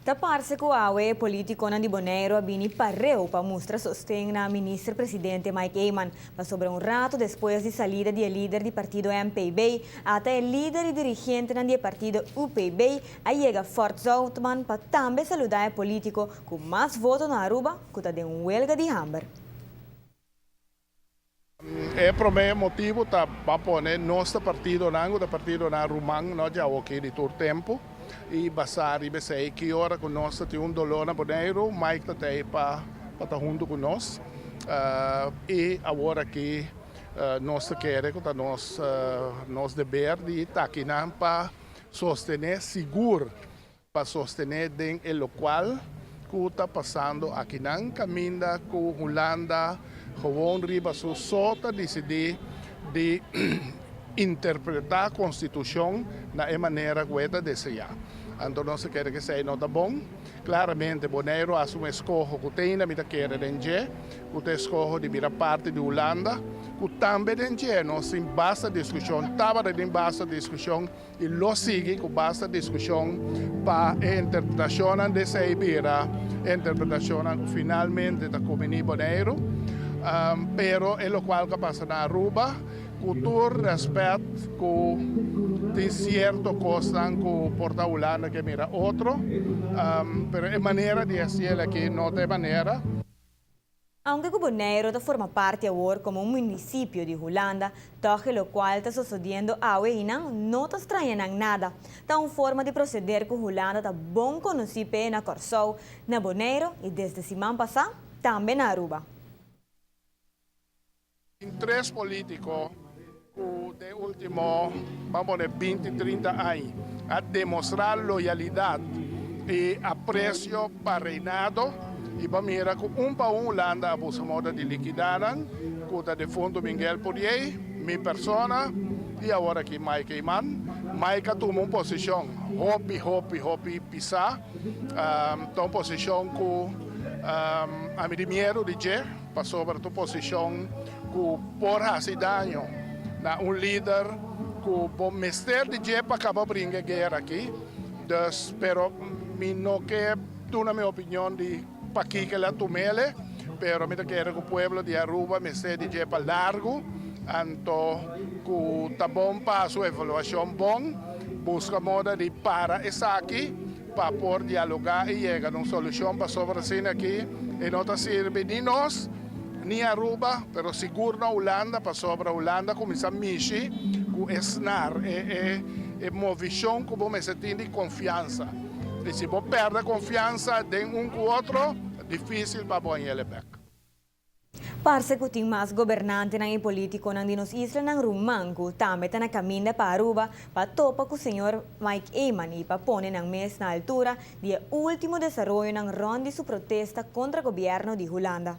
Ta parse ku awe e polítikonan di Boneiru a bini pareu pa mustra sosten na Minister Presidente Mike Eman, pasobra un rato despues di salida di e lider di partido MPB, ata e lider i dirigentenan di e partido UPB a yega Fort Zoutman pa tambe saludá e polítiko ku mas voto na Aruba ku ta den un welga di hamber. E promé motibu ta pa pone nos ta partidonan ku ta partidonan ruman no djawoki di tur tempu i basá riba esei ki ora ku nos ta tin un doló na Boneiru Mike ta tei pa pa ta huntu ku nos i awor aki nos ta kere ku ta nos nos deber di ta akinan pa sostené sigur pa sostené den e lokual ku ta pasando akinan kaminda ku Hulanda gewoon riba su so ta disidí di interpretá konstitushon na e manera ku e ta deseá. Anto nos ta kere ku esei no ta bon. Klaramente Boneiru a hasi un eskoho ku te ainda mi ta kere den dje, ku ta eskoho di bira parti di Hulanda, ku tambe den dje nos tin basta diskushon, tabata tin basta diskushon, I lo sigui ku basta diskushon pa e interpretashonnan di esei bira interpretashonnan ku finalmente ta kumbiní Boneiru. Pero e lokual ku a pasa na Aruba, ku tur rèspèt ku tin sierto kosnan ku por ta Hulanda ke mira otro, pero e manera di hasiel aki no ta e manera. Aunke ku Boneiru ta forma parti awor komo un munisipio di Hulanda, tòg e lokual ta sosodiendo awe einan no ta straña nan nada. Ta un forma di proseder ku Hulanda ta bon konosí p'e na Kòrsou, na Boneiru i desde siman pasá tambe na Aruba. Tin tres polítiko ku den último, ban pone binti, trinta aña a demostrá loyalidat i apresio pa reinado i bo mira ku un pa un Hulanda a buska moda di likidá nan, ku ta defuntu Minguel Puriey, mi persona i awor aki Mike Eman. Mike a tuma un posishon hopi, hopi, hopi pisá. Ta un posishon ku ami di miedu di dje. Pasobra tu posishon ku por hasi daño na un lider ku bo mester di dje pa kaba bringa e guera aki. Dus, pero mi no ke duna mi opinion di pakiko el a tumele, pero mi ta kere ku pueblo di Aruba mester di dje pa largu, anto ku ta bon pa su evaluashon bon, buska moda di para esaki. Pa por dialogá i yega na un solushon pasobra asina aki e no ta sirbi ni nos ni Aruba pero sigur no Hulanda pasobra Hulanda kuminsá mishi ku e snar e e e movishon ku bo mester tin di konfiansa i si bo pèrdè konfiansa den un ku otro difisil pa bo hañ'el bèk. Parse ku tin mas gobernantenan i polítikonan di nos islanan ruman ku tambe ta na kaminda pa Aruba pa topa ku señor Mike Eman i pa pone nan mes na altura di e último desaroyonan rònt di su protesta kontra gobièrnu di Hulanda.